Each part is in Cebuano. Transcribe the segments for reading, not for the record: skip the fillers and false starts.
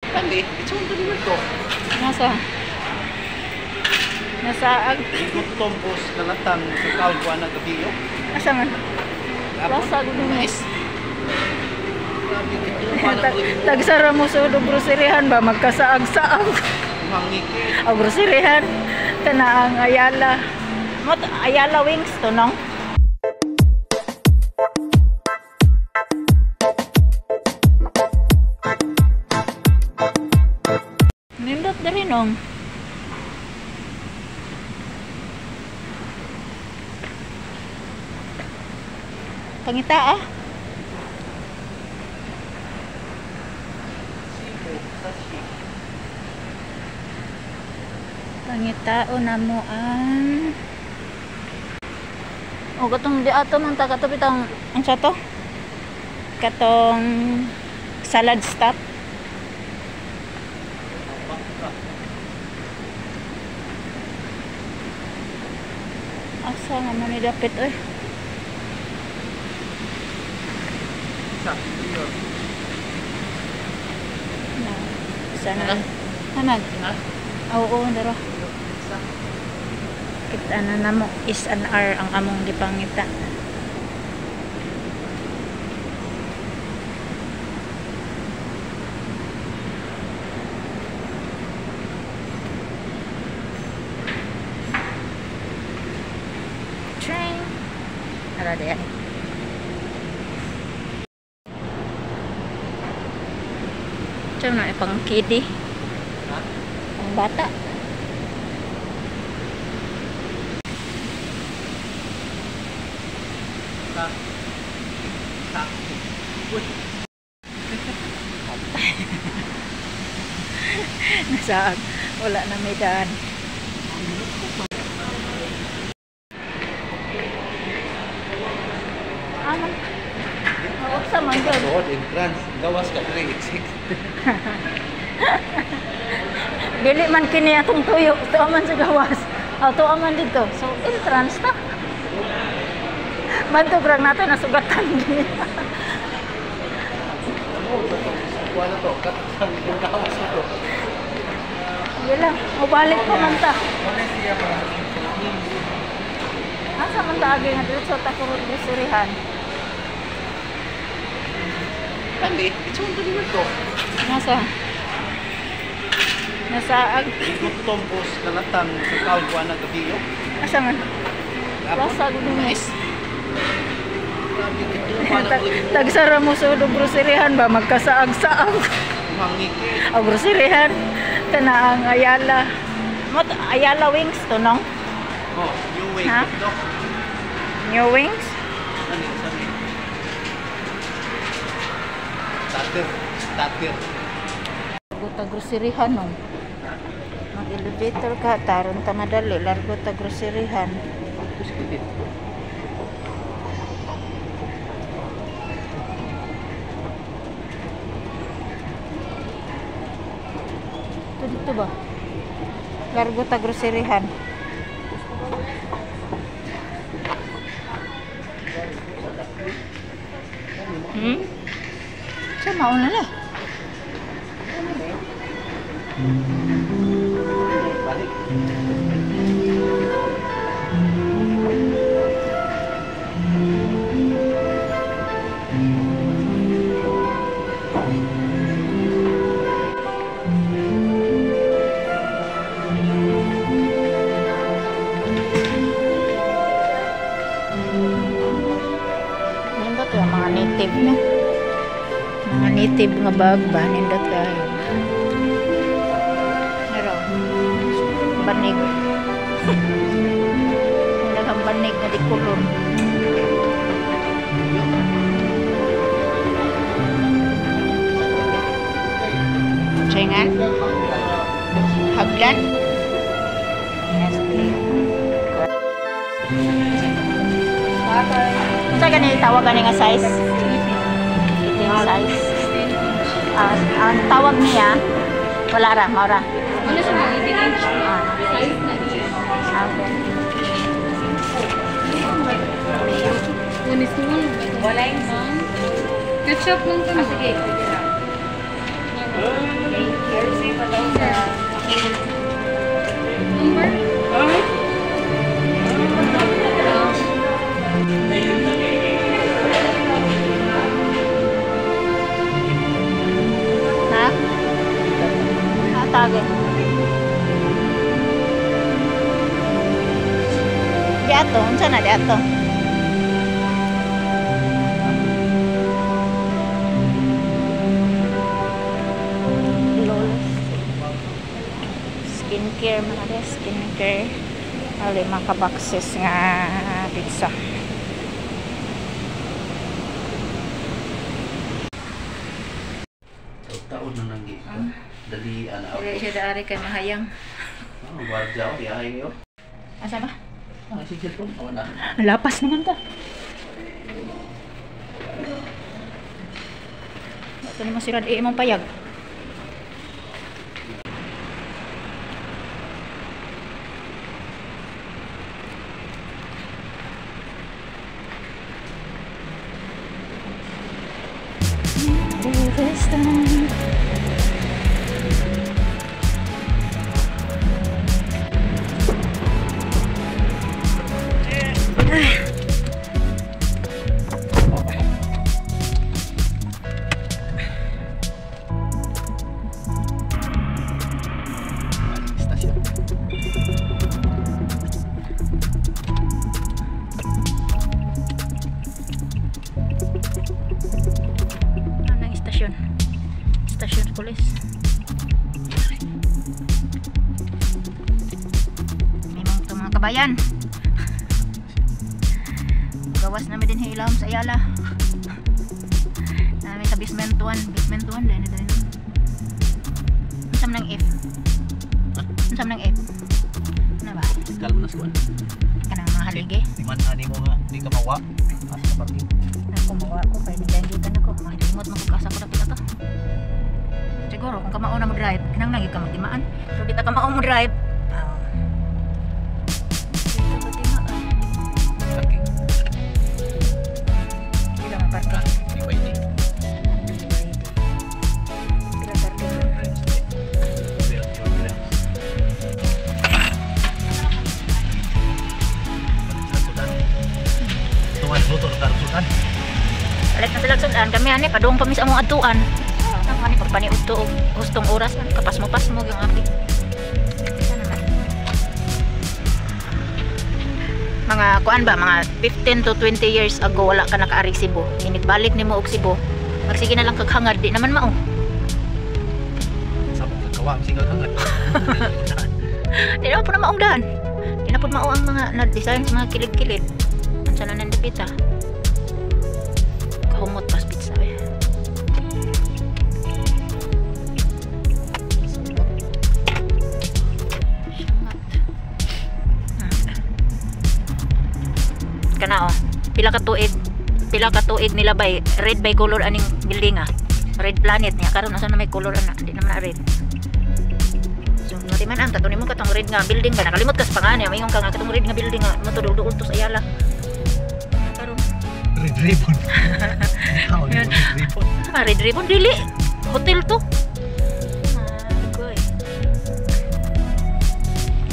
Kali, it's on the to. Nasa? Nasa ag Gutom ko sa kalatang sa kaulbuan ng gabi. Asa man? Plaza gud ni. Mais. Grabe, kituman ang Tagsara mo sa groceryhan ba magkasaag-saag. Mangiki. Ang groceryhan kana ang Ayala. Mo Ayala Wings to nong. Nindot diri nong. Pangita ah. Pangitao na mo ang o katong di ato man ta kato bitang unsa to? Katong salad stop. Asa nga man ni dapit oy? Sa interior. Na. Sana. Hanag. Ha? Oo, dara. Kita na namo is an R ang among gipangita. Train. Ara diyan. Diyan na ipang kiddie. Ha? Ang bata. Sa. Sa. Uy. Nasa wala na may daan. Ano? Sa man jud. Road entrance. Gawas ka 3 exit. Dili man kini atong tuyo, tuo man sa gawas. Aw tuo man dito. So entrance ta. Bantog rang nato nasugatan gini. Kuha na to. Katang gawas na to. Sige lang, mubalik pa man ta. Asa man ta agi nga diretso ta kurot groceryhan. Kali, it's on the to. Nasa? Nasa ag Gutom ko sa kalatang sa kaulbuan ng gabi. Asa man? Plaza gud ni. Mais. Grabe, kituman ang Tagsara mo sa groceryhan ba magkasaag-saag. Mangiki. Ang groceryhan kana ang Ayala. Mo Ayala Wings to nong. Oh, new way. Ha? Dok. New Wings? Ano yun? Sabi. Tatir. Tatir. Largo ta groceryhan nong. Mag-elevator ka taron ta madali largo ta groceryhan. Ito dito ba? Largo ta groceryhan. Sa mauna na. Balik. Nindot yung mga native na. Mga native nga bag ba? Nindot kayo. Pero, banig. Daghang banig na di kulon. Tsingan? Hagdan? Yes, please. Unsa gani tawag gani nga size? 18 size. Ang tawag niya wala ra, maura. Ano siya mga 18 inch? Size na niya. Okay. One small. Wala yung ketchup lang kami. Sige. Ang tag eh. Di ato, unsa na di ato? Lol. Skincare mga de, skincare. 5 ka boxes nga pizza. Taon na nang dali ana ako. Dili siya daari kay mahayang. Oh, guardia ako, yahay niyo. Asa ba? Ah, si cellphone ako na. Lapas naman ta. Ito naman si Rad, eh, imong payag. This time. Istasyon. Anong istasyon? Istasyon pulis. May mga mga kabayan. Gawas namin din hilom sa Ayala. Namin sa basement 1. Basement 1 dahil na dahil. Unsa man ang F? Unsa man ang F? Ano ba? Kalma na skuan. Kanang mga haligi. Man ani mo nga di ka mawa. Asa na parking. Nagkumawa ko kay naglangitan ako. Mahilimot man kung kasa ko dapat ato. Siguro kung kamao na mo drive, kinang lagi ka magtimaan. Pero di ta kamao mo drive. Dito ba timaan? Parking. Pila man parking? BYD. Pila parking? Tuwan luto ng karsutan. Balik na sila sudan kami ani padung pa mis among adtuan. Ang ani pagpaniud to og hustong oras man kapasmo-pasmo yung api. Sana man. Mga kuan ba mga 15 to 20 years ago wala ka nakaari Cebu. Inigbalik nimo og Cebu. Magsige na lang kag hangad di naman mao. Sa mga kawam single hangat. Di naman po na maong daan. Di na po mao ang mga na-design sa mga kilid-kilid. Unsa na nang pizza. Kahumot pas pizza eh. Shangat. Kana oh. Pila ka tuig nila bay red by color aning building ah. Red planet niya karon asa na may color ana, di naman na red. So matiman ang kato nimo katong red nga building ba nakalimot ka sa pangan niya maingon ka nga katong red nga building nga mo duol to sa Ayala. Karon Red ribbon. Red ribbon. sa red ribbon dili hotel to. Agoy.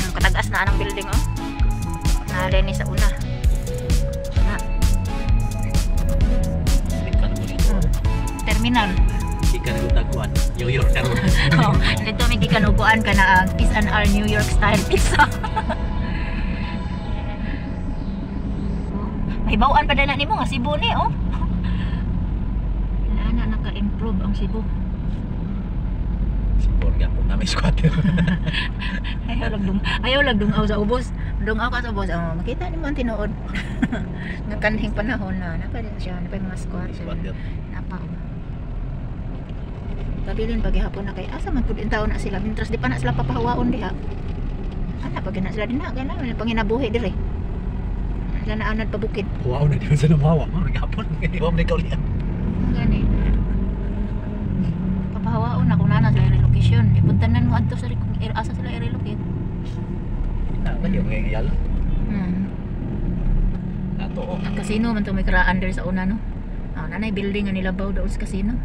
Ang katagas na anang building oh. Naale ni sa una. Na terminal. Ika na gutaguan. New York karon. Oh, dito may gikanuguan ka na ang Peace and R New York style pizza. Mahibaw-an pa din na nimo nga Cebu ni oh. Ana naka-improve ang Cebu. Siguro nga po na may squatter. Ayaw lang dungaw sa ubos. Dungaw ka sa ubos. Oh, makita nimo ang tinuod. Nga kanhing panahon na napa din siya, napa yung mga squatter. Squatter. Napa. Oh. Pabilin paghihapon na kay asa man pud taon na sila mintras di pa na sila papahawaon diha. Ana pag na sila dinha gana wala panginabuhi dire. Sila na anad pabukid. Wow na di man sa namawa mo gapon. Wa man ikaw liya. Gani. Papahawaon na kung nana sila relocation. Ipuntanan mo adto sa kung asa sila i-relocate. Na ba yung ngayal? Nato oh. Ang casino man to may karaan der sa una no. Ah, nanay building nga nilabaw daw sa casino.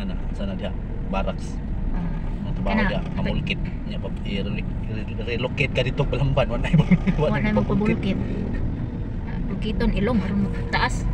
Ana sana dia barracks. Ah. Ang trabaho Kana. dia mamulkit nya pa i-relocate ka dito Balamban wa na Wa na mo pabulkit. Bulkiton ilong aron taas.